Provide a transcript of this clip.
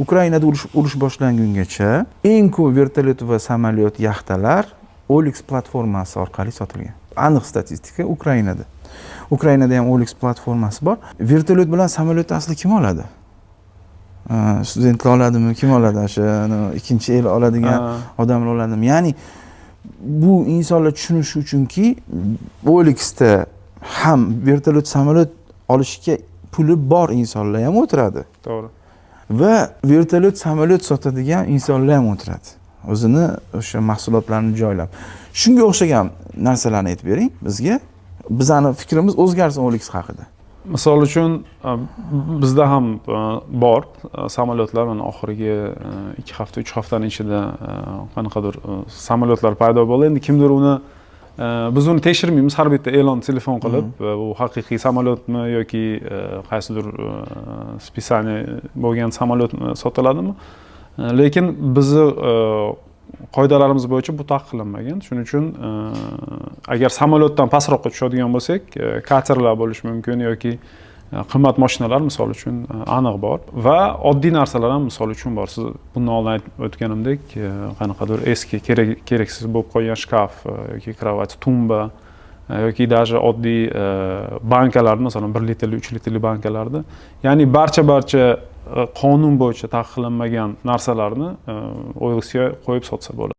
Ukrainada urush boshlangungacha eng ko'p vertolyot va samolyot, yaxtalar OLX platformasi orqali sotilgan. Aniq statistika Ukrainada. Ukrainada ham OLX platformasi bor. Vertolyot bilan samolyotni asli kim oladi? Studentlar oladimi, kim oladi? O'sha ikkinchi el oladigan odamlar oladimi? Ya'ni bu insonlar tushunishi uchunki, OLXda ham vertolyot, samolyot olishga puli bor insonlar ham o'tiradi va vertolyot, samolyot sotadigan insonlar ham o'tiradi, o'zini o'sha mahsulotlarini joylab. Shunga o'xshagan narsalarni aytib bering bizga, bizani fikrimiz o'zgarsin OLX haqida. Misol uchun, bizda ham bor samolyotlar. Mana oxirgi 2 hafta, 3 haftani ichida qanaqadir samolyotlar paydo bo'ldi. Endi kimdir uni, biz uni tekshirmaymiz, har bitta e'lon telefon qilib, bu haqiqiy samolyotmi yoki qaysidir списание bo'lgan samolyotmi sotiladimi. Lekin bizni qoidalarimiz bo'yicha bu taqiqlanmagan. Shuning uchun agar samolyotdan pastroqqa tushadigan bo'lsak, katerlar bo'lishi mumkin yoki qimmat mashinalar, misol uchun, aniq bor va oddiy narsalar ham, misol uchun, bor. Siz bundan oldin aytib o'tganimdek, qanaqadir eski, keraksiz bo'lib qolgan shkaf yoki кровать, tumba yoki даже oddiy bankalarni, masalan, 1 litrli, 3 litrli bankalarni, ya'ni barcha qonun bo'yicha taqiqlanmagan narsalarni OLXga qo'yib sotsa bo'ladi.